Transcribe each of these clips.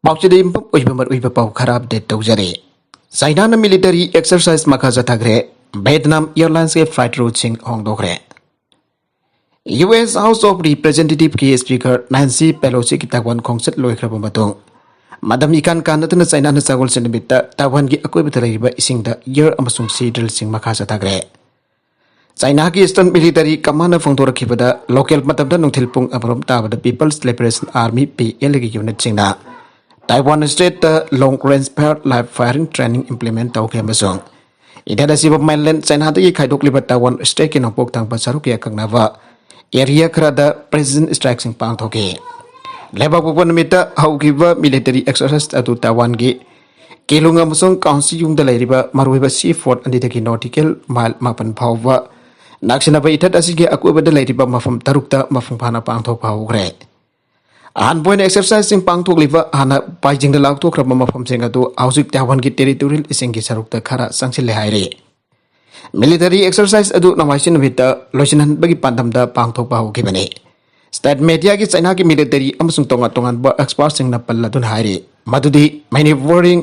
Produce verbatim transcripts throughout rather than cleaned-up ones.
ꯄꯥꯎꯆꯦꯗ ꯌꯨꯝꯐꯝ ꯑꯣꯏꯕ ꯃꯔꯨꯑꯣꯏꯕ ꯄꯥꯎ ꯈꯔ ꯑꯞꯗꯦꯠ ꯇꯧꯖꯔꯤ꯫ ꯆꯥꯏꯅꯥꯅ ꯃꯤꯂꯤꯇꯔꯤ ꯑꯦꯛꯁꯔꯁꯥꯏꯁ ꯃꯈꯥ ꯆꯠꯊꯈ꯭ꯔꯦ꯫ ꯚꯦꯠꯅꯥꯝ ꯑꯦꯌꯔꯂꯥꯏꯟꯁꯀꯤ ꯐ꯭ꯂꯥꯏꯠ ꯔꯨꯠꯁꯤꯡ ꯍꯣꯡꯗꯣꯛꯈ꯭ꯔꯦ꯫ ꯌꯨ ꯑꯦꯁ ꯍꯥꯎꯁ ꯑꯣꯐ ꯔꯤꯄ꯭ꯔꯦꯖꯦꯟꯇꯦꯇꯤꯚꯀꯤ ꯁ꯭ꯄꯤꯀꯔ ꯅꯥꯟꯁꯤ ꯄꯦꯂꯣꯁꯤꯒꯤ ꯇꯥꯏꯋꯥꯟ ꯈꯣꯡꯆꯠ ꯂꯣꯏꯈ꯭ꯔꯕ ꯃꯇꯨꯡ, ꯃꯇꯝ ꯏꯀꯥꯟ ꯀꯥꯟꯅꯗꯅ ꯆꯥꯏꯅꯥꯅ ꯁꯒꯣꯜꯁꯦꯟ ꯅꯨꯃꯤꯠꯇ ꯇꯥꯏꯋꯥꯟꯒꯤ ꯑꯀꯣꯏꯕꯗ ꯂꯩꯔꯤꯕ ꯏꯁꯤꯡꯗ ꯑꯦꯌꯔ ꯑꯃꯁꯨꯡ ꯁꯤ ꯗ꯭ꯔꯤꯜꯁꯤꯡ ꯃꯈꯥ ꯆꯠꯊꯈ꯭ꯔꯦ꯫ ꯆꯥꯏꯅꯥꯒꯤ ꯏꯁꯇꯔꯟ ꯃꯤꯂꯤꯇꯔꯤ ꯀꯃꯥꯟꯅ ꯐꯣꯡꯗꯣꯔꯛꯈꯤꯕꯗ, ꯂꯣꯀꯦꯜ ꯃꯇꯝꯗ ꯅꯨꯡꯊꯤꯜ ꯄꯨꯡ ꯑꯃꯔꯣꯝ ꯇꯥꯕꯗ people's liberation army, P L ꯑꯦꯒꯤ ꯌꯨꯅꯤꯠꯁꯤꯡꯅ ꯇꯥꯏꯋꯥꯟ ꯁ꯭ꯇꯦꯠꯇ long range fire live firing training implement ꯇꯧꯈꯤ ꯑꯃꯁꯨꯡ ꯏꯊꯠ ꯑꯁꯤꯕꯨ ꯃꯦꯟꯂꯦꯟ ꯆꯥꯏꯅꯥꯗꯒꯤ ꯈꯥꯏꯗꯣꯛꯂꯤꯕ ꯇꯥꯏꯋꯥꯟ ꯁ꯭ꯇꯦꯠꯀꯤ ꯅꯣꯡꯄꯣꯛ ꯊꯪꯕ ꯁꯔꯨꯛꯀꯤ ꯑꯀꯛꯅꯕ ꯑꯦꯔꯤꯌꯥ ꯈꯔꯗ ꯄ꯭ꯔꯦꯁꯤꯖꯟ ꯁ꯭ꯇ꯭ꯔꯥꯏꯛꯁꯤꯡ ꯄꯥꯡꯊꯣꯛꯈꯤ꯫ ꯂꯩꯕꯥꯛꯄꯣꯛꯄ ꯅꯨꯃꯤꯠꯇ ꯍꯧꯈꯤꯕ ꯃꯤꯂꯤꯇꯔꯤ ꯑꯦꯛꯁꯔꯁꯥꯏꯁ ꯑꯗꯨ ꯇꯥꯏꯋꯥꯟꯒꯤ ꯀꯦꯂꯨꯡ ꯑꯃꯁꯨꯡ ꯀꯥꯎꯟꯁꯤꯌꯨꯡꯗ ꯂꯩꯔꯤꯕ ꯃꯔꯨꯑꯣꯏꯕ ꯁꯤ ꯐꯣꯔꯠ ꯑꯅꯤꯗꯒꯤ ꯅꯣꯇꯤꯀꯦꯜ ꯃꯥꯏꯜ ꯃꯥꯄꯟ ꯐꯥꯎꯕ ꯅꯛꯁꯤꯟꯅꯕ ꯏꯊꯠ ꯑꯁꯤꯒꯤ ꯑꯀꯣꯏꯕꯗ ꯂꯩꯔꯤꯕ ꯃꯐꯝ ꯇꯔꯨꯛꯇ ꯃꯄꯨꯡ ꯐꯥꯅ ꯄꯥꯡꯊꯣꯛꯄ ꯍꯧꯈ꯭ꯔꯦ꯫ ꯑꯍꯥꯟꯕ ꯑꯣꯏꯅ ꯑꯦꯛꯁꯔꯁꯥꯏꯁꯁꯤꯡ ꯄꯥꯡꯊꯣꯛꯂꯤꯕ ꯍꯥꯟꯅ ꯄꯥꯏꯖꯤꯡꯗ ꯂꯥꯎꯊꯣꯛꯈ꯭ꯔꯕ ꯃꯐꯝꯁꯤꯡ ꯑꯗꯨ ꯍꯧꯖꯤꯛ ꯇꯥꯏꯋꯥꯟꯒꯤ ꯇꯦꯔꯤꯇꯣꯔꯤꯌꯦꯜ ꯏꯁꯤꯡꯒꯤ ꯁꯔꯨꯛꯇ ꯈꯔ ꯆꯪꯁꯤꯜꯂꯦ ꯍꯥꯏꯔꯤ꯫ ꯃꯤꯂꯤꯇꯔꯤ ꯑꯦꯛꯁꯔꯁꯥꯏꯁ ꯑꯗꯨ ꯅꯣꯡꯃꯥꯏꯖꯤꯡ ꯅꯨꯃꯤꯠꯇ ꯂꯣꯏꯁꯤꯟꯍꯟꯕꯒꯤ ꯄꯥꯟꯗꯝꯗ ꯄꯥꯡꯊꯣꯛꯄ ꯍꯧꯈꯤꯕꯅꯤ꯫ ꯁ꯭ꯇꯦꯠ ꯃꯦꯗꯤꯌꯥꯒꯤ ꯆꯥꯏꯅꯥꯒꯤ ꯃꯤꯂꯤꯇꯔꯤ ꯑꯃꯁꯨꯡ ꯇꯣꯉꯥꯟ ꯇꯣꯉꯥꯟꯕ ꯑꯦꯛꯁꯄꯥꯔꯠꯁꯤꯡꯅ ꯄꯜꯂꯗꯨꯅ ꯍꯥꯏꯔꯤ, ꯃꯗꯨꯗꯤ ꯃꯦꯅꯨꯚꯔꯤꯡ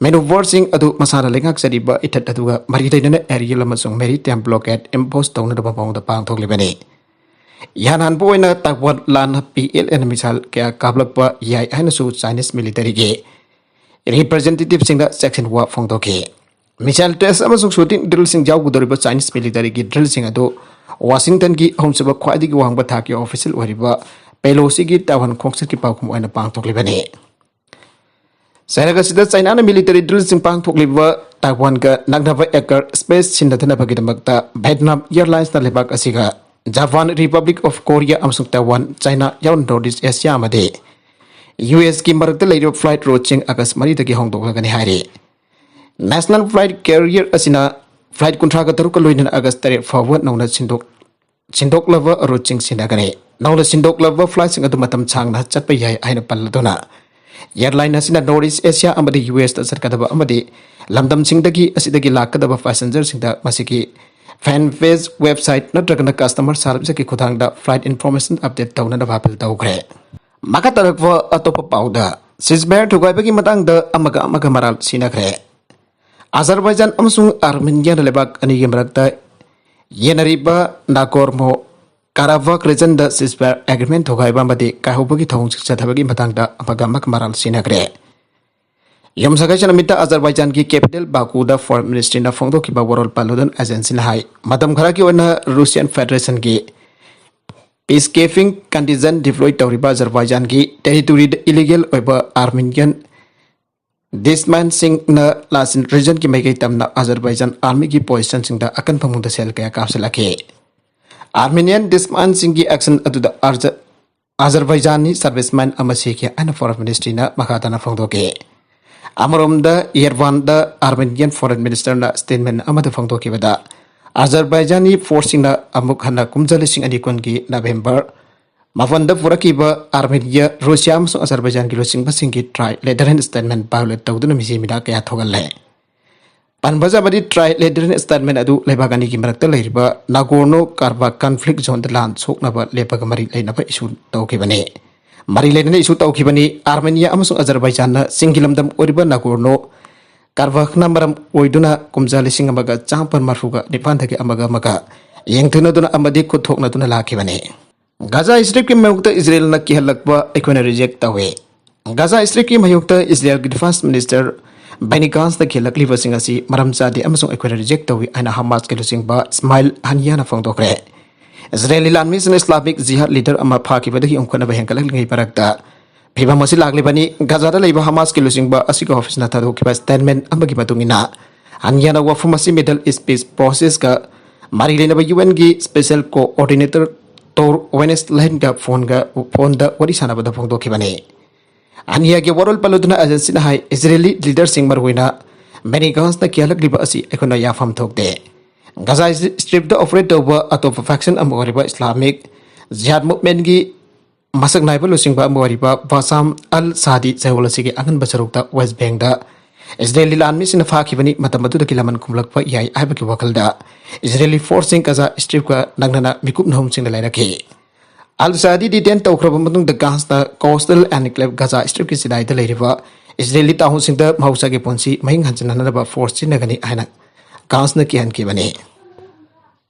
ꯃꯦꯅꯨꯚꯔꯁꯤꯡ ꯑꯗꯨ ꯃꯁꯥꯅ ꯂꯩꯉꯥꯛꯆꯔꯤꯕ ꯏꯊꯠ ꯑꯗꯨꯒ ꯃꯔꯤ ꯂꯩꯅꯅ ꯑꯦꯔꯤꯌꯦꯜ ꯑꯃꯁꯨꯡ ꯃꯦꯔꯤꯇꯥꯏꯝ ꯕ꯭ꯂꯣꯀꯦꯠ ꯏꯝꯄꯣꯁ ꯇꯧꯅꯗꯕ ꯃꯑꯣꯡꯗ ꯄꯥꯡꯊꯣꯛꯂꯤꯕꯅꯤ꯫ ꯏꯍꯥꯟ ꯍꯥꯟꯕ ꯑꯣꯏꯅ ꯇꯥꯏꯋꯥꯟ ꯂꯥꯟꯅ ꯄꯤ ꯑꯦꯜ ꯑꯦꯟ ꯃꯤꯁꯥꯏꯜ ꯀꯌꯥ ꯀꯥꯞꯂꯛꯄ ꯌꯥꯏ ꯍꯥꯏꯅꯁꯨ ꯆꯥꯏꯅꯤꯁ ꯃꯤꯂꯤꯇꯔꯤꯒꯤ ꯔꯤꯄ꯭ꯔꯖꯦꯟꯇꯦꯇꯤꯚꯁꯤꯡꯗ ꯆꯦꯛꯁꯤꯟ ꯋꯥ ꯐꯣꯡꯗꯣꯛꯈꯤ꯫ ꯃꯤꯁꯥꯏꯜ ꯇꯦꯁ ꯑꯃꯁꯨꯡ ꯁꯨꯇꯤꯡ ꯗ꯭ꯔꯤꯜꯁꯤꯡ ꯌꯥꯎꯒꯗꯧꯔꯤꯕ ꯆꯥꯏꯅꯤꯁ ꯃꯤꯂꯤꯇꯔꯤꯒꯤ ꯗ꯭ꯔꯤꯜꯁꯤꯡ ꯑꯗꯨ ꯋꯥꯁꯤꯡꯇꯟꯒꯤ ꯑꯍꯨꯝꯁꯨꯕ ꯈ꯭ꯋꯥꯏꯗꯒꯤ ꯋꯥꯡꯕ ꯊꯥꯛꯀꯤ ꯑꯣꯐꯤꯁꯤꯌꯦꯜ ꯑꯣꯏꯔꯤꯕ ꯄꯦꯂꯣꯁꯤꯒꯤ ꯇꯥꯏꯋꯥꯟ ꯈꯣꯡꯆꯠꯀꯤ ꯄꯥꯎꯈꯨꯝ ꯑꯣꯏꯅ ꯄꯥꯡꯊꯣꯛꯂꯤꯕꯅꯤ꯫ ꯆꯩꯔꯛ ꯑꯁꯤꯗ ꯆꯥꯏꯅꯥꯅ ꯃꯤꯂꯤꯇꯔꯤ ꯗ꯭ꯔꯤꯜꯁꯤꯡ ꯄꯥꯡꯊꯣꯛꯂꯤꯕ ꯇꯥꯏꯋꯥꯟꯒ ꯅꯛꯅꯕ ꯑꯦꯀꯔ ꯁ꯭ꯄꯦꯁ ꯁꯤꯟꯅꯗꯅꯕꯒꯤꯗꯃꯛꯇ ꯚꯦꯠꯅꯥꯝ ꯑꯦꯌꯔꯂꯥꯏꯟꯁꯅ ꯂꯩꯕꯥꯛ ꯑꯁꯤꯒ ꯖꯄꯥꯟ, ꯔꯤꯄꯕ꯭ꯂꯤꯛ ꯑꯣꯐ ꯀꯣꯔꯤꯌꯥ ꯑꯃꯁꯨꯡ ꯇꯥꯏꯋꯥꯟ, ꯆꯥꯏꯅꯥ ꯌꯥꯎꯅ ꯅꯣꯔꯠ ꯏꯁ ꯑꯦꯁꯤꯌꯥ ꯑꯃꯗꯤ ꯌꯨ ꯑꯦꯁꯀꯤ ꯃꯔꯛꯇ ꯂꯩꯔꯤꯕ ꯐ꯭ꯂꯥꯏꯠ ꯔꯨꯠꯁꯤꯡ ꯑꯥꯒꯁ ꯃꯔꯤꯗꯒꯤ ꯍꯣꯡꯗꯣꯛꯂꯒꯅꯤ ꯍꯥꯏꯔꯤ꯫ ꯅꯦꯁꯅꯦꯜ ꯐ꯭ꯂꯥꯏꯠ ꯀꯦꯔꯤꯌꯔ ꯑꯁꯤꯅ ꯐ꯭ꯂꯥꯏꯠ ꯀꯨꯟꯊ꯭ꯔꯥꯒ ꯇꯔꯨꯛꯀ ꯂꯣꯏꯅꯅ ꯑꯥꯒꯁ ꯇꯔꯦꯠ ꯐꯥꯎꯕ ꯅꯧꯅ ꯁꯤꯟꯗꯣꯛ ꯁꯤꯟꯗꯣꯛꯂꯕ ꯔꯨꯠꯁꯤꯡ ꯁꯤꯟꯅꯒꯅꯤ꯫ ꯅꯧꯅ ꯁꯤꯟꯗꯣꯛꯂꯕ ꯐ꯭ꯂꯥꯏꯠꯁꯤꯡ ꯑꯗꯨ ꯃꯇꯝ ꯁꯥꯡꯅ ꯆꯠꯄ ꯌꯥꯏ ꯍꯥꯏꯅ ꯄꯜꯂꯗꯨꯅ, ꯑꯦꯌꯔꯂꯥꯏꯟ ꯑꯁꯤꯅ ꯅꯣꯔꯠ ꯏꯁ ꯑꯦꯁꯤꯌꯥ ꯑꯃꯗꯤ ꯌꯨ ꯑꯦꯁꯇ ꯆꯠꯀꯗꯕ ꯑꯃꯗꯤ ꯂꯝꯗꯝꯁꯤꯡꯗꯒꯤ ꯑꯁꯤꯗꯒꯤ ꯂꯥꯛꯀꯗꯕ ꯄꯦꯁꯦꯟꯖꯔꯁꯤꯡꯗ ꯃꯁꯤꯒꯤ ꯐꯦꯟ ꯄꯦꯖ, ꯋꯦꯕꯁꯥꯏꯠ ꯅꯠꯇ꯭ꯔꯒꯅ ꯀꯁꯇꯃꯔ ꯁꯥꯔꯚꯤꯁꯀꯤ ꯈꯨꯠꯊꯥꯡꯗ ꯐ꯭ꯂꯥꯏꯠ ꯏꯟꯐꯣꯔꯃꯦꯁꯟ ꯑꯞꯗꯦꯠ ꯇꯧꯅꯅꯕ ꯑꯥꯄꯤꯜ ꯇꯧꯈ꯭ꯔꯦ꯫ ꯃꯈꯥ ꯇꯥꯔꯛꯄ ꯑꯇꯣꯞꯄ ꯄꯥꯎꯗ, ꯁꯤꯖꯐꯥꯌꯔ ꯊꯨꯒꯥꯏꯕꯒꯤ ꯃꯇꯥꯡꯗ ꯑꯃꯒ ꯑꯃꯒ ꯃꯔꯥꯜ ꯁꯤꯟꯅꯈ꯭ꯔꯦ꯫ ꯑꯖꯔꯕꯥꯏꯖꯥꯟ ꯑꯃꯁꯨꯡ ꯑꯥꯔꯃꯦꯅꯤꯌꯥ ꯂꯩꯕꯥꯛ ꯑꯅꯤꯒꯤ ꯃꯔꯛꯇ ꯌꯦꯟꯅꯔꯤꯕ ꯅꯥꯒꯣꯔꯅꯣ ꯀꯥꯔꯥꯕꯥꯈ ꯔꯤꯖꯟꯗ ꯁꯤꯖꯐꯥꯌꯔ ꯑꯦꯒ꯭ꯔꯤꯃꯦꯟ ꯊꯨꯒꯥꯏꯕ ꯑꯃꯗꯤ ꯀꯥꯏꯍꯧꯕꯒꯤ ꯊꯧꯑꯣꯡꯁꯤꯡ ꯆꯠꯊꯕꯒꯤ ꯃꯇꯥꯡꯗ ꯑꯃꯒ ꯑꯃꯒ ꯃꯔꯥꯜ ꯁꯤꯟꯅꯈ꯭ꯔꯦ꯫ ꯌꯨꯝꯁꯀꯩꯁ ꯅꯨꯃꯤꯠꯇ ꯑꯖꯔꯕꯥꯏꯖꯥꯟꯒꯤ ꯀꯦꯄꯤꯇꯦꯜ ꯕꯥꯀꯨꯗ ꯐꯣꯔꯦꯟ ꯃꯤꯅꯤꯁꯇ꯭ꯔꯤꯅ ꯐꯣꯡꯗꯣꯛꯈꯤꯕ ꯋꯥꯔꯣꯜ ꯄꯥꯜꯂꯨꯗꯨꯅ ꯑꯦꯖꯦꯟꯁꯤꯅ ꯍꯥꯏ, ꯃꯇꯝ ꯈꯔꯒꯤ ꯑꯣꯏꯅ ꯔꯨꯁꯤꯌꯥꯟ ꯐꯦꯗꯔꯦꯁꯟꯒꯤ peacekeeping contingent deploy ꯇꯧꯔꯤꯕ ꯑꯖꯔꯕꯥꯏꯖꯥꯟꯒꯤ ꯇꯦꯔꯤꯇꯣꯔꯤꯗ ꯏꯂꯤꯒꯦꯜ ꯑꯣꯏꯕ ꯑꯥꯔꯃꯦꯅꯤꯌꯥꯟ ꯗꯤꯁꯃꯥꯟꯁꯤꯡꯅ ꯂꯥꯁꯤꯟ ꯔꯤꯖꯟꯒꯤ ꯃꯥꯏꯀꯩ ꯇꯝꯅ ꯑꯖꯔꯕꯥꯏꯖꯥꯟ ꯑꯥꯔꯃꯤꯒꯤ ꯄꯣꯖꯤꯁꯟꯁꯤꯡꯗ ꯑꯀꯟꯕ ꯃꯑꯣꯡꯗ ꯁꯦꯜ ꯀꯌꯥ ꯀꯥꯞꯁꯤꯜꯂꯛꯈꯤ꯫ ꯑꯥꯔꯃꯦꯅꯤꯌꯥꯟ ꯗꯤꯁꯃꯥꯟꯁꯤꯡꯒꯤ ꯑꯦꯛꯁꯟ ꯑꯗꯨꯗ ꯑꯥꯔꯖ-, ꯑꯖꯔꯕꯥꯏꯖꯥꯟꯅꯤ ꯁꯔꯚꯤꯁꯃꯦꯟ ꯑꯃ ꯁꯤꯈꯤ ꯍꯥꯏꯅ ꯐꯣꯔꯦꯟ ꯃꯤꯅꯤꯁꯇ꯭ꯔꯤꯅ ꯃꯈꯥ ꯇꯥꯅ ꯐꯣꯡꯗꯣꯛꯈꯤ꯫ ꯑꯃꯔꯣꯝꯗ ꯌꯦꯔꯚꯥꯟꯗ ꯑꯥꯔꯃꯦꯅꯤꯌꯥꯟ ꯐꯣꯔꯦꯟ ꯃꯤꯅꯤꯁꯇꯔꯅ ꯁ꯭ꯇꯦꯠꯃꯦꯟ ꯑꯃꯗ ꯐꯣꯡꯗꯣꯛꯈꯤꯕꯗ, ꯑꯖꯔꯕꯥꯏꯖꯥꯟꯅꯤ ꯐꯣꯔꯁꯁꯤꯡꯅ ꯑꯃꯨꯛ ꯍꯟꯅ ꯀꯨꯝꯖꯥ ꯂꯤꯁꯤꯡ ꯑꯅꯤ ꯀꯨꯟꯒꯤ ꯅꯕꯦꯝꯕꯔ ꯃꯥꯄꯟꯗ ꯄꯨꯔꯛꯈꯤꯕ ꯑꯥꯔꯃꯦꯅꯤꯌꯥ, ꯔꯨꯁꯤꯌꯥ ꯑꯃꯁꯨꯡ ꯑꯖꯔꯕꯥꯏꯖꯥꯟꯒꯤ ꯂꯨꯆꯤꯡꯕꯁꯤꯡꯒꯤ ꯇ꯭ꯔꯥꯏ ꯂꯦꯇꯔꯦꯟ ꯁ꯭ꯇꯦꯠꯃꯦꯟ ꯚꯥꯏꯑꯣꯂꯦꯠ ꯇꯧꯗꯨꯅ ꯃꯤꯁꯤ ꯃꯤꯅꯥ ꯀꯌꯥ ꯊꯣꯛꯍꯜꯂꯦ꯫ ꯄꯟꯕ ꯆꯥꯕꯗꯤ ꯇ꯭ꯔꯥꯏ ꯂꯦꯇꯔꯦꯟ ꯁ꯭ꯇꯦꯠꯃꯦꯟ ꯑꯗꯨ ꯂꯩꯕꯥꯛ ꯑꯅꯤꯒꯤ ꯃꯔꯛꯇ ꯂꯩꯔꯤꯕ ꯅꯥꯒꯣꯔꯅꯣ ꯀꯥꯔꯕꯥꯈ ꯀꯟꯐ꯭ꯂꯤꯛ ꯖꯣꯟꯗ ꯂꯥꯟ ꯁꯣꯛꯅꯕ ꯂꯦꯞꯄꯒ ꯃꯔꯤ ꯂꯩꯅꯕ ꯏꯁꯨ ꯇꯧꯈꯤꯕꯅꯤ꯫ ꯃꯔꯤ ꯂꯩꯅꯅ ꯏꯁꯨ ꯇꯧꯈꯤꯕꯅꯤ꯫ ꯑꯥꯔꯃꯦꯅꯤꯌꯥ ꯑꯃꯁꯨꯡ ꯑꯖꯔꯕꯥꯏꯖꯥꯟꯅ ꯆꯤꯡꯒꯤ ꯂꯝꯗꯝ ꯑꯣꯏꯔꯤꯕ ꯅꯥꯒꯣꯔꯅꯣ ꯀꯥꯔꯕꯥꯈꯅ ꯃꯔꯝ ꯑꯣꯏꯗꯨꯅ ꯀꯨꯝꯖꯥ ꯂꯤꯁꯤꯡ ꯑꯃꯒ ꯆꯥꯃꯥꯄꯟ ꯃꯔꯐꯨꯒ ꯅꯤꯄꯥꯟꯗꯒꯤ ꯑꯃꯒ ꯑꯃꯒ ꯌꯦꯡꯊꯤꯅꯗꯨꯅ ꯑꯃꯗꯤ ꯈꯨꯠ ꯊꯣꯛꯅꯗꯨꯅ ꯂꯥꯛꯈꯤꯕꯅꯤ꯫ ꯒꯥꯖꯥ ꯁ꯭ꯇ꯭ꯔꯤꯞꯀꯤ ꯃꯥꯌꯣꯛꯇ ꯏꯖꯔꯦꯜꯅ ꯀꯤꯍꯜꯂꯛꯄ ꯑꯩꯈꯣꯏꯅ ꯔꯤꯖꯦꯛ ꯇꯧꯏ꯫ ꯒꯥꯖꯥ ꯁ꯭ꯇ꯭ꯔꯤꯞꯀꯤ ꯃꯥꯌꯣꯛꯇ ꯏꯖꯔꯦꯜꯒꯤ ꯗꯤꯐꯦꯟꯁ ꯃꯤꯅꯤꯁꯇꯔ ꯕꯦꯅꯤ ꯒꯥꯟꯁꯅ ꯀꯤꯍꯜꯂꯛꯂꯤꯕꯁꯤꯡ ꯑꯁꯤ ꯃꯔꯝ ꯆꯥꯗꯦ ꯑꯃꯁꯨꯡ ꯑꯩꯈꯣꯏꯅ ꯔꯤꯖꯦꯛ ꯇꯧꯏ ꯍꯥꯏꯅ ꯍꯃꯥꯁꯀꯤ ꯂꯨꯆꯤꯡꯕ ꯏꯁꯃꯥꯏꯜ ꯍꯥꯅꯤꯌꯥꯅ ꯐꯣꯡꯗꯣꯛꯈ꯭ꯔꯦ꯫ ꯏꯖꯔꯦꯂꯤ ꯂꯥꯟꯃꯤꯁꯤꯡꯅ ꯏꯁꯂꯥꯃꯤꯛ ꯖꯤꯍꯥꯗ ꯂꯤꯗꯔ ꯑꯃ ꯐꯥꯈꯤꯕꯗꯒꯤ ꯌꯨꯝꯈꯠꯅꯕ ꯍꯦꯟꯒꯠꯂꯛꯂꯤꯉꯩ ꯃꯔꯛꯇ ꯐꯤꯕꯝ ꯑꯁꯤ ꯂꯥꯛꯂꯤꯕꯅꯤ꯫ ꯒꯥꯖꯥꯗ ꯂꯩꯕ ꯍꯃꯥꯁꯀꯤ ꯂꯨꯆꯤꯡꯕ ꯑꯁꯤꯒꯤ ꯑꯣꯐꯤꯁꯅ ꯊꯥꯗꯣꯛꯈꯤꯕ ꯁ꯭ꯇꯦꯠꯃꯦꯟ ꯑꯃꯒꯤ ꯃꯇꯨꯡ ꯏꯟꯅ, ꯍꯥꯅꯤꯌꯥꯅ ꯋꯥꯐꯝ ꯑꯁꯤ ꯃꯤꯗꯜ ꯏꯁ ꯄꯤꯁ ꯄ꯭ꯔꯣꯁꯦꯁꯀ ꯃꯔꯤ ꯂꯩꯅꯕ ꯌꯨ ꯑꯦꯟꯒꯤ ꯁ꯭ꯄꯦꯁꯦꯜ ꯀꯣꯑꯣꯔꯗꯤꯅꯦꯇꯔ ꯇꯣꯔ ꯋꯦꯅꯦꯁꯂꯥꯏꯟꯒ ꯐꯣꯟꯒ, ꯐꯣꯟꯗ ꯋꯥꯔꯤ ꯁꯥꯟꯅꯕꯗ ꯐꯣꯡꯗꯣꯛꯈꯤꯕꯅꯤ꯫ ꯍꯥꯅꯤꯌꯥꯒꯤ ꯋꯥꯔꯣꯜ ꯄꯜꯂꯨꯗꯨꯅ ꯑꯦꯖꯦꯟꯁꯤꯅ ꯍꯥꯏ, ꯏꯖꯔꯦꯂꯤ ꯂꯤꯗꯔꯁꯤꯡ, ꯃꯔꯨꯑꯣꯏꯅ ꯕꯦꯅꯤ ꯒꯥꯟꯁꯅ ꯀꯤꯍꯜꯂꯛꯂꯤꯕ ꯑꯁꯤ ꯑꯩꯈꯣꯏꯅ ꯌꯥꯐꯝ ꯊꯣꯛꯇꯦ꯫ ꯒꯥꯖꯥ ꯁ꯭ꯇ꯭ꯔꯤꯞꯇ ꯑꯣꯄꯔꯦꯠ ꯇꯧꯕ ꯑꯇꯣꯞꯄ ꯐꯦꯛꯁꯟ ꯑꯃ ꯑꯣꯏꯔꯤꯕ ꯏꯁꯂꯥꯃꯤꯛ ꯖꯤꯍꯥꯗ ꯃꯨꯚꯃꯦꯟꯒꯤ ꯃꯁꯛ ꯅꯥꯏꯕ ꯂꯨꯆꯤꯡꯕ ꯑꯃ ꯑꯣꯏꯔꯤꯕ ꯕꯥꯁꯥꯝ ꯑꯜ ꯁꯥꯗꯤ ꯆꯌꯣꯜ ꯑꯁꯤꯒꯤ ꯑꯉꯟꯕ ꯁꯔꯨꯛꯇ ꯋꯦꯁ ꯕꯦꯡꯗ ꯏꯖꯔꯦꯂꯤ ꯂꯥꯟꯃꯤꯁꯤꯡꯅ ꯐꯥꯈꯤꯕꯅꯤ꯫ ꯃꯇꯝ ꯑꯗꯨꯗꯒꯤ ꯂꯃꯟ ꯈꯨꯝꯂꯛꯄ ꯌꯥꯏ ꯍꯥꯏꯕꯒꯤ ꯋꯥꯈꯜꯗ ꯏꯖꯔꯦꯂꯤ ꯐꯣꯔꯁꯁꯤꯡ ꯒꯥꯖꯥ ꯁ꯭ꯇ꯭ꯔꯤꯞꯀ ꯅꯛꯅꯅ ꯃꯤꯀꯨꯞ ꯅꯍꯨꯝꯁꯤꯡꯅ ꯂꯩꯔꯛꯈꯤ꯫ ꯑꯜ ꯁꯥꯗꯤ ꯗꯤꯇꯦꯟ ꯇꯧꯈ꯭ꯔꯕ ꯃꯇꯨꯡꯗ ꯒꯥꯟꯁꯅ ꯀꯣꯁꯇꯦꯜ ꯑꯦꯟꯀ꯭ꯂꯦꯕ ꯒꯥꯖꯥ ꯁ꯭ꯇ꯭ꯔꯤꯞꯀꯤ ꯆꯤꯗꯥꯏꯗ ꯂꯩꯔꯤꯕ ꯏꯁꯔꯦꯂꯤ ꯇꯥꯎꯟꯁꯤꯡꯗ ꯃꯍꯧꯁꯥꯒꯤ ꯄꯨꯟꯁꯤ ꯃꯍꯤꯡ ꯍꯟꯖꯤꯟꯅꯅꯕ ꯐꯣꯔꯁ ꯁꯤꯖꯤꯟꯅꯒꯅꯤ ꯍꯥꯏꯅ ꯒꯥꯟꯁꯅ ꯀꯤꯍꯟꯈꯤꯕꯅꯤ꯫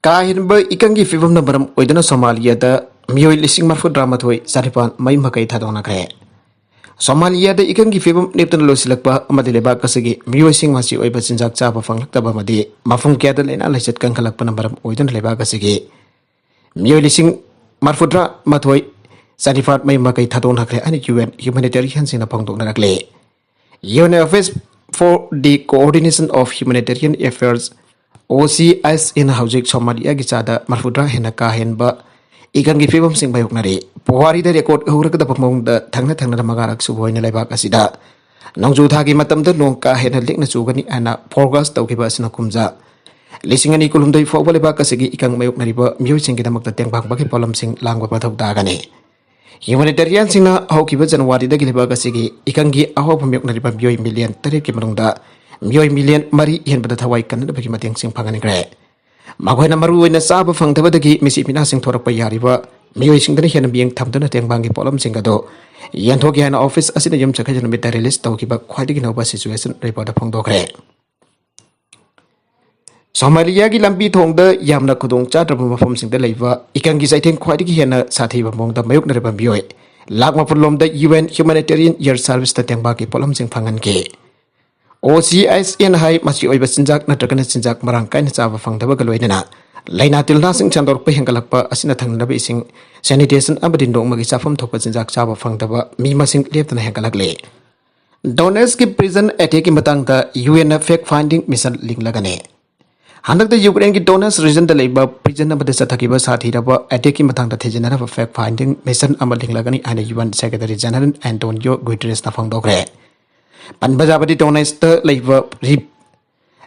ꯀꯥ ꯍꯦꯟꯕ ꯏꯀꯪꯒꯤ ꯐꯤꯕꯝꯅ ꯃꯔꯝ ꯑꯣꯏꯗꯨꯅ ꯁꯣꯃꯥꯂꯤꯌꯥꯗ ꯃꯤꯑꯣꯏ ꯂꯤꯁꯤꯡ ꯃꯔꯤꯐꯨꯇꯔꯥ ꯃꯥꯊꯣꯏ ꯆꯥꯅꯤꯄꯥꯟ ꯃꯩ ꯃꯀꯩ ꯊꯥꯗꯣꯛꯅꯈ꯭ꯔꯦ꯫ ꯁꯣꯃꯥꯂꯤꯌꯥꯗ ꯏꯀꯪꯒꯤ ꯐꯤꯕꯝ ꯂꯦꯞꯇꯅ ꯂꯣꯏꯁꯤꯜꯂꯛꯄ ꯑꯃꯗꯤ ꯂꯩꯕꯥꯛ ꯑꯁꯤꯒꯤ ꯃꯤꯑꯣꯏꯁꯤꯡ ꯃꯆꯤ ꯑꯣꯏꯕ ꯆꯤꯟꯖꯥꯛ ꯆꯥꯕ ꯐꯪꯂꯛꯇꯕ ꯑꯃꯗꯤ ꯃꯐꯝ ꯀꯌꯥꯗ ꯂꯥꯏꯅꯥ ꯂꯥꯏꯆꯠ ꯀꯟꯈꯠꯂꯛꯄꯅ ꯃꯔꯝ ꯑꯣꯏꯗꯨꯅ ꯂꯩꯕꯥꯛ ꯑꯁꯤꯒꯤ ꯃꯤꯑꯣꯏ ꯂꯤꯁꯤꯡ ꯃꯔꯤꯐꯨꯇꯔꯥ ꯃꯥꯊꯣꯏ ꯆꯥꯅꯤꯄꯥꯟ ꯃꯩ ꯃꯀꯩ ꯊꯥꯗꯣꯛꯅꯈ꯭ꯔꯦ ꯍꯥꯏꯅ ꯌꯨ ꯑꯦꯟ ꯍ꯭ꯌꯨꯃꯦꯅꯤꯇꯦꯔꯤꯌꯟꯁꯤꯡꯅ ꯐꯣꯡꯗꯣꯛꯅꯔꯛꯂꯤ꯫ Union Office for the Coordination of Humanitarian Affairs, O C S N, ꯍꯧꯖꯤꯛ ꯁꯣꯃꯥꯂꯤꯌꯥꯒꯤ ꯆꯥꯗ ꯃꯔꯤꯐꯨꯇꯔꯥ ꯍꯦꯟꯅ ꯀꯥ ꯍꯦꯟꯕ ꯏꯀꯪꯒꯤ ꯐꯤꯕꯝꯁꯤꯡ ꯃꯥꯌꯣꯛꯅꯔꯤ꯫ ꯄꯨꯋꯥꯔꯤꯗ ꯔꯦꯀꯣꯔꯗ ꯍꯧꯔꯛꯀꯗꯕ ꯃꯑꯣꯡꯗ ꯊꯪꯅ ꯊꯪꯅꯅ ꯃꯉꯥꯔꯛ ꯁꯨꯕ ꯑꯣꯏꯅ ꯂꯩꯕꯥꯛ ꯑꯁꯤꯗ ꯅꯣꯡꯖꯨ ꯊꯥꯒꯤ ꯃꯇꯝꯗ ꯅꯣꯡ ꯀꯥ ꯍꯦꯟꯅ ꯂꯤꯛꯅ ꯆꯨꯒꯅꯤ ꯍꯥꯏꯅ ꯐꯣꯔꯀꯥꯁ ꯇꯧꯈꯤꯕ ꯑꯁꯤꯅ ꯀꯨꯝꯖꯥ ꯂꯤꯁꯤꯡ ꯑꯅꯤ ꯀꯨꯟꯍꯨꯝꯗꯣꯏ ꯐꯥꯎꯕ ꯂꯩꯕꯥꯛ ꯑꯁꯤꯒꯤ ꯏꯀꯪ ꯃꯥꯌꯣꯛꯅꯔꯤꯕ ꯃꯤꯑꯣꯏꯁꯤꯡꯒꯤꯗꯃꯛꯇ ꯇꯦꯡꯕꯥꯡꯕꯒꯤ ꯄꯣꯠꯂꯝꯁꯤꯡ ꯂꯥꯡꯕ ꯃꯊꯧ ꯇꯥꯒꯅꯤ꯫ ꯍ꯭ꯌꯨꯃꯦꯅꯤꯇꯦꯔꯤꯌꯟꯁꯤꯡꯅ ꯍꯧꯈꯤꯕ ꯖꯅꯋꯥꯔꯤꯗꯒꯤ ꯂꯩꯕꯥꯛ ꯑꯁꯤꯒꯤ ꯏꯀꯪꯒꯤ ꯑꯍꯣꯕ ꯃꯥꯌꯣꯛꯅꯔꯤꯕ ꯃꯤꯑꯣꯏ ꯃꯤꯂꯤꯌꯟ ꯇꯔꯦꯠꯀꯤ ꯃꯅꯨꯡꯗ ꯃꯤꯑꯣꯏ ꯃꯤꯂꯤꯌꯟ ꯃꯔꯤ ꯍꯦꯟꯕꯗ ꯊꯋꯥꯏ ꯀꯟꯅꯕꯒꯤ ꯃꯇꯦꯡꯁꯤꯡ ꯐꯪꯍꯟꯈ꯭ꯔꯦ꯫ ꯃꯈꯣꯏꯅ ꯃꯔꯨꯑꯣꯏꯅ ꯆꯥꯕ ꯐꯪꯗꯕꯗꯒꯤ ꯃꯤꯁꯤ ꯃꯤꯅꯥꯁꯤꯡ ꯊꯣꯔꯛꯄ ꯌꯥꯔꯤꯕ ꯃꯤꯑꯣꯏꯁꯤꯡꯗꯨꯅ ꯍꯦꯟꯅ ꯃꯤꯠꯌꯦꯡ ꯊꯝꯗꯨꯅ ꯇꯦꯡꯕꯥꯡꯒꯤ ꯄꯣꯠꯂꯝꯁꯤꯡ ꯑꯗꯨ ꯌꯦꯟꯊꯣꯛꯀꯦ ꯍꯥꯏꯅ ꯑꯣꯐꯤꯁ ꯑꯁꯤꯅ ꯌꯨꯝꯁꯀꯩꯁ ꯅꯨꯃꯤꯠꯇ ꯔꯤꯂꯤꯖ ꯇꯧꯈꯤꯕ ꯈ꯭ꯋꯥꯏꯗꯒꯤ ꯅꯧꯕ ꯁꯤꯆꯨꯋꯦꯁꯟ ꯔꯤꯄꯣꯔꯠꯇ ꯐꯣꯡꯗꯣꯛꯈ꯭ꯔꯦ꯫ ꯁꯣꯃꯥꯂꯤꯌꯥꯒꯤ ꯂꯝꯕꯤ ꯊꯣꯡꯗ ꯌꯥꯝꯅ ꯈꯨꯗꯣꯡ ꯆꯥꯗ꯭ꯔꯕ ꯃꯐꯝꯁꯤꯡꯗ ꯂꯩꯕ ꯏꯀꯪꯒꯤ ꯆꯩꯊꯦꯡ ꯈ꯭ꯋꯥꯏꯗꯒꯤ ꯍꯦꯟꯅ ꯁꯥꯊꯤꯕ ꯃꯑꯣꯡꯗ ꯃꯥꯌꯣꯛꯅꯔꯤꯕ ꯃꯤꯑꯣꯏ ꯂꯥꯛ ꯃꯥꯄꯜ ꯂꯣꯝꯗ ꯌꯨ ꯑꯦꯟ ꯍ꯭ꯌꯨꯃꯦꯅꯤꯇꯦꯔꯤꯌꯟ ꯑꯦꯌꯔ ꯁꯥꯔꯚꯤꯁꯇ ꯇꯦꯡꯕꯥꯡꯒꯤ ꯄꯣꯠꯂꯝꯁꯤꯡ ꯐꯪꯍꯟꯈꯤ꯫ ꯑꯣ ꯁꯤ ꯑꯦꯁ ꯑꯦꯟ ꯍꯥꯏ ꯃꯆꯤ ꯑꯣꯏꯕ ꯆꯤꯟꯖꯥꯛ ꯅꯠꯇ꯭ꯔꯒꯅ ꯆꯤꯟꯖꯥꯛ ꯃꯔꯥꯡ ꯀꯥꯏꯅ ꯆꯥꯕ ꯐꯪꯗꯕꯒ ꯂꯣꯏꯅꯅ ꯂꯥꯏꯅꯥ ꯇꯤꯜꯅꯥꯁꯤꯡ ꯁꯟꯗꯣꯔꯛꯄ ꯍꯦꯟꯒꯠꯂꯛꯄ ꯑꯁꯤꯅ ꯊꯛꯅꯅꯕ ꯏꯁꯤꯡ, ꯁꯦꯅꯤꯇꯦꯁꯟ ꯑꯃꯗꯤ ꯅꯣꯡꯃꯒꯤ ꯆꯥꯐꯝ ꯊꯣꯛꯄ ꯆꯤꯟꯖꯥꯛ ꯆꯥꯕ ꯐꯪꯗꯕ ꯃꯤ ꯃꯁꯤꯡ ꯂꯦꯞꯇꯅ ꯍꯦꯟꯒꯠꯂꯛꯂꯤ꯫ ꯗꯣꯅꯦꯁꯀꯤ ꯄ꯭ꯔꯤꯖꯟ ꯑꯦꯇꯦꯛꯀꯤ ꯃꯇꯥꯡꯗ ꯌꯨ ꯑꯦꯟꯅ ꯐꯦꯛ ꯐꯥꯏꯟꯗꯤꯡ ꯃꯤꯁꯟ ꯂꯤꯡꯂꯒꯅꯤ꯫ ꯍꯟꯗꯛꯇ ꯌꯨꯀ꯭ꯔꯦꯟꯒꯤ ꯗꯣꯅꯦꯁ ꯔꯤꯖꯟꯗ ꯂꯩꯕ ꯄ꯭ꯔꯤꯖꯟ ꯑꯃꯗ ꯆꯠꯊꯈꯤꯕ ꯁꯥꯊꯤꯔꯕ ꯑꯦꯇꯦꯛꯀꯤ ꯃꯇꯥꯡꯗ ꯊꯤꯖꯤꯟꯅꯅꯕ ꯐꯦꯛ ꯐꯥꯏꯟꯗꯤꯡ ꯃꯤꯁꯟ ꯑꯃ ꯂꯤꯡꯂꯒꯅꯤ ꯍꯥꯏꯅ U and secretary general Antonio ꯒꯨꯇꯦꯔꯦꯁꯅ ꯐꯣꯡꯗꯣꯛꯈ꯭ꯔꯦ꯫ ꯄꯟꯕ ꯌꯥꯕꯗꯤ ꯗꯣꯅꯦꯁꯇ ꯂꯩꯕ ꯔꯤ-,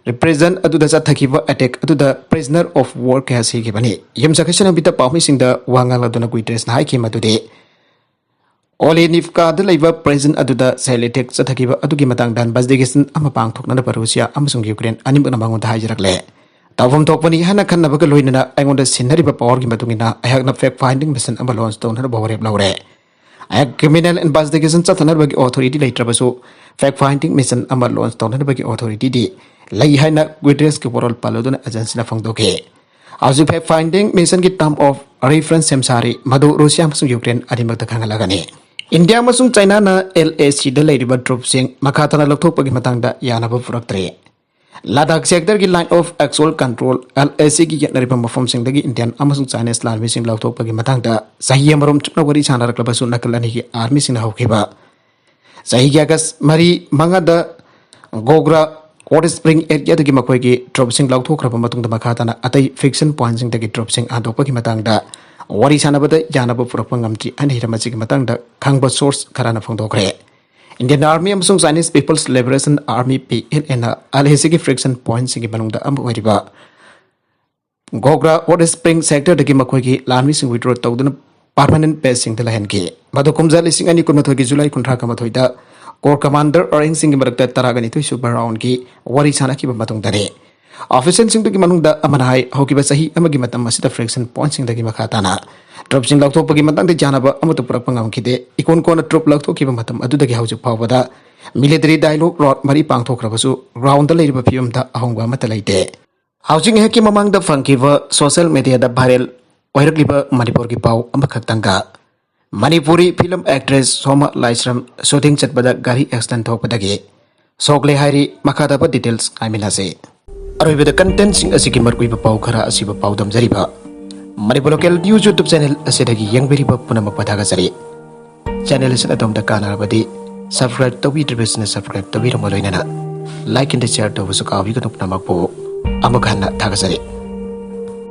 ꯔꯤꯄ꯭ꯔꯤꯖꯟ ꯑꯗꯨꯗ ꯆꯠꯊꯈꯤꯕ ꯑꯦꯇꯦꯛ ꯑꯗꯨꯗ ꯄ꯭ꯔꯤꯖꯅꯔ ꯑꯣꯐ ꯋꯥꯔ ꯀꯌꯥ ꯁꯤꯈꯤꯕꯅꯤ꯫ ꯌꯨꯝꯁꯥꯀꯩꯁ ꯅꯨꯃꯤꯠꯇ ꯄꯥꯎꯃꯤꯁꯤꯡꯗ ꯋꯥ ꯉꯥꯡꯂꯗꯨꯅ ꯒꯨꯇꯦꯔꯦꯁꯅ ꯍꯥꯏꯈꯤ ꯃꯗꯨꯗꯤ ꯑꯣꯂꯦꯅꯤꯚꯀꯥꯗ ꯂꯩꯕ ꯄ꯭ꯔꯤꯖꯟ ꯑꯗꯨꯗ ꯁꯦꯜ ꯑꯦꯇꯦꯛ ꯆꯠꯊꯈꯤꯕ ꯑꯗꯨꯒꯤ ꯃꯇꯥꯡꯗ ꯏꯟꯚꯦꯁꯇꯤꯒꯦꯁꯟ ꯑꯃ ꯄꯥꯡꯊꯣꯛꯅꯅꯕ ꯔꯨꯁꯤꯌꯥ ꯑꯃꯁꯨꯡ ꯌꯨꯀ꯭ꯔꯦꯟ ꯑꯅꯤꯃꯛꯅ ꯃꯉꯣꯟꯗ ꯍꯥꯏꯖꯔꯛꯂꯦ꯫ ꯇꯧꯐꯝ ꯊꯣꯛꯄꯅꯤ ꯍꯥꯏꯅ ꯈꯟꯅꯕꯒ ꯂꯣꯏꯅꯅ ꯑꯩꯉꯣꯟꯗ ꯁꯤꯟꯅꯔꯤꯕ powerꯒꯤ ꯃꯇꯨꯡ ꯏꯟꯅ ꯑꯩꯍꯥꯛꯅ fact finding mission ꯑꯃ launch ꯇꯧꯅꯅꯕ ꯋꯥꯔꯦꯞ ꯂꯧꯔꯦ꯫ ꯑꯩꯍꯥꯛ criminal investigation ꯆꯠꯊꯅꯕꯒꯤ authority ꯂꯩꯇ꯭ꯔꯕꯁꯨ fact finding mission ꯑꯃ launch ꯇꯧꯅꯅꯕꯒꯤ authorityꯗꯤ ꯂꯩ ꯍꯥꯏꯅ Guterresꯀꯤ ꯋꯥꯔꯣꯜ ꯄꯜꯂꯗꯨꯅ agencyꯅ ꯐꯣꯡꯗꯣꯛꯈꯤ꯫ ꯍꯧꯖꯤꯛ fact finding missionꯒꯤ term of reference ꯁꯦꯝ ꯁꯥꯔꯤ, ꯃꯗꯨ ꯔꯨꯁꯤꯌꯥ ꯑꯃꯁꯨꯡ ꯌꯨꯀ꯭ꯔꯦꯟ ꯑꯅꯤꯃꯛꯇ ꯈꯪꯍꯜꯂꯒꯅꯤ꯫ ꯏꯟꯗꯤꯌꯥ ꯑꯃꯁꯨꯡ ꯆꯥꯏꯅꯥꯅ LACꯗ ꯂꯩꯔꯤꯕ troopꯁꯤꯡ ꯃꯈꯥ ꯇꯥꯅ ꯂꯧꯊꯣꯛꯄꯒꯤ ꯃꯇꯥꯡꯗ ꯌꯥꯅꯕ ꯄꯨꯔꯛꯇ꯭ꯔꯤ꯫ Ladakh sectorꯒꯤ line of actual control, LACꯒꯤ ꯌꯦꯠꯅꯔꯤꯕ ꯃꯐꯝꯁꯤꯡꯗꯒꯤ Indian ꯑꯃꯁꯨꯡ Chinese ꯂꯥꯟꯃꯤꯁꯤꯡ ꯂꯧꯊꯣꯛꯄꯒꯤ ꯃꯇꯥꯡꯗ ꯆꯍꯤ ꯑꯃꯔꯣꯝ ꯆꯨꯞꯅ ꯋꯥꯔꯤ ꯁꯥꯟꯅꯔꯛꯂꯕꯁꯨ ꯅꯥꯀꯜ ꯑꯅꯤꯒꯤ armyꯁꯤꯡꯅ ꯍꯧꯈꯤꯕ ꯆꯍꯤꯒꯤ August ꯃꯔꯤ ꯃꯉꯥꯗ ꯒꯣꯒ꯭ꯔꯥ ꯍꯣꯠ ꯁ꯭ꯄ꯭ꯔꯤꯡ ꯑꯦꯔꯤꯌꯥꯗꯒꯤ ꯃꯈꯣꯏꯒꯤ troopꯁꯤꯡ ꯂꯧꯊꯣꯛꯈ꯭ꯔꯕ ꯃꯇꯨꯡꯗ ꯃꯈꯥ ꯇꯥꯅ ꯑꯇꯩ friction pointꯁꯤꯡꯗꯒꯤ troopꯁꯤꯡ ꯍꯟꯗꯣꯛꯄꯒꯤ ꯃꯇꯥꯡꯗ ꯋꯥꯔꯤ ꯁꯥꯟꯅꯕꯗ ꯌꯥꯅꯕ ꯄꯨꯔꯛꯄ ꯉꯝꯗ꯭ꯔꯤ ꯍꯥꯏꯅ ꯍꯤꯔꯝ ꯑꯁꯤꯒꯤ ꯃꯇꯥꯡꯗ ꯈꯪꯕ source ꯈꯔꯅ ꯐꯣꯡꯗꯣꯛꯈ꯭ꯔꯦ꯫ Indian Army ꯑꯃꯁꯨꯡ Chinese People's Liberation Army, PLAꯅ LACꯒꯤ friction pointꯁꯤꯡꯒꯤ ꯃꯅꯨꯡꯗ ꯑꯃ ꯑꯣꯏꯔꯤꯕ ꯒꯣꯒ꯭ꯔꯥ ꯍꯣꯠ ꯁ꯭ꯄ꯭ꯔꯤꯡ sectorꯗꯒꯤ ꯃꯈꯣꯏꯒꯤ ꯂꯥꯟꯃꯤꯁꯤꯡ withdraw ꯇꯧꯗꯨꯅ permanent baseꯁꯤꯡꯗ ꯂꯩꯍꯟꯈꯤ꯫ ꯃꯗꯨ ꯀꯨꯝꯖꯥ ꯂꯤꯁꯤꯡ ꯑꯅꯤ ꯀꯨꯟꯃꯥꯊꯣꯏꯒꯤ July ꯀꯨꯟꯊ꯭ꯔꯥꯒ ꯃꯥꯊꯣꯏꯗ Corps Commander rangeꯁꯤꯡꯒꯤ ꯃꯔꯛꯇ ꯇꯔꯥꯒ ꯅꯤꯊꯣꯏ ꯁꯨꯕ roundꯀꯤ ꯋꯥꯔꯤ ꯁꯥꯟꯅꯈꯤꯕ ꯃꯇꯨꯡꯗꯅꯤ꯫ Officialꯁꯤꯡꯗꯨꯒꯤ ꯃꯅꯨꯡꯗ ꯑꯃꯅ ꯍꯥꯏ, ꯍꯧꯈꯤꯕ ꯆꯍꯤ ꯑꯃꯒꯤ ꯃꯇꯝ ꯑꯁꯤꯗ friction pointꯁꯤꯡꯗꯒꯤ ꯃꯈꯥ ꯇꯥꯅ troopꯁꯤꯡ ꯂꯧꯊꯣꯛꯄꯒꯤ ꯃꯇꯥꯡꯗ ꯌꯥꯅꯕ ꯑꯃꯠꯇ ꯄꯨꯔꯛꯄ ꯉꯝꯈꯤꯗꯦ꯫ ꯏꯀꯣꯟ ꯀꯣꯟꯅ troop ꯂꯧꯊꯣꯛꯈꯤꯕ ꯃꯇꯝ ꯑꯗꯨꯗꯒꯤ ꯍꯧꯖꯤꯛ ꯐꯥꯎꯕꯗ military dialogue round ꯃꯔꯤ ꯄꯥꯡꯊꯣꯛꯈ꯭ꯔꯕꯁꯨ groundꯗ ꯂꯩꯔꯤꯕ ꯐꯤꯕꯝꯗ ꯑꯍꯣꯡꯕ ꯑꯃꯠꯇ ꯂꯩꯇꯦ꯫ ꯍꯧꯖꯤꯛ ꯉꯥꯏꯍꯥꯛꯀꯤ ꯃꯃꯥꯡꯗ ꯐꯪꯈꯤꯕ social mediaꯗ viral ꯑꯣꯏꯔꯛꯂꯤꯕ ꯃꯅꯤꯄꯨꯔꯒꯤ ꯄꯥꯎ ꯑꯃꯈꯛꯇꯪꯒ, ꯃꯅꯤꯄꯨꯔꯤ film actress ꯁꯣꯃꯥ ꯂꯥꯏꯁ꯭ꯔꯝ shooting ꯆꯠꯄꯗ ꯒꯥꯔꯤ accident ꯊꯣꯛꯄꯗꯒꯤ ꯁꯣꯛꯂꯦ ꯍꯥꯏꯔꯤ꯫ ꯃꯈꯥ ꯇꯥꯕ details ꯉꯥꯏꯃꯤꯟꯅꯁꯤ꯫ ꯑꯔꯣꯏꯕꯗ contentꯁꯤꯡ ꯑꯁꯤꯒꯤ ꯃꯔꯨꯑꯣꯏꯕ ꯄꯥꯎ ꯈꯔ ꯑꯁꯤꯕꯨ ꯄꯥꯎꯗꯝꯖꯔꯤꯕ Manipur local news YouTube channel ꯑꯁꯤꯗꯒꯤ ꯌꯦꯡꯕꯤꯔꯤꯕ ꯄꯨꯝꯅꯃꯛꯄꯨ ꯊꯥꯒꯠꯆꯔꯤ꯫ Channel ꯑꯁꯤꯅ ꯑꯗꯣꯝꯗ ꯀꯥꯟꯅꯔꯕꯗꯤ subscribe ꯇꯧꯕꯤꯗ꯭ꯔꯤꯕꯁꯤꯡꯅ subscribe ꯇꯧꯕꯤꯔꯝꯃ ꯂꯣꯏꯅꯅ like and share ꯇꯧꯕꯁꯨ ꯀꯥꯎꯕꯤꯒꯅꯨ꯫ ꯄꯨꯝꯅꯃꯛꯄꯨ ꯑꯃꯨꯛ ꯍꯟꯅ ꯊꯥꯒꯠꯆꯔꯤ꯫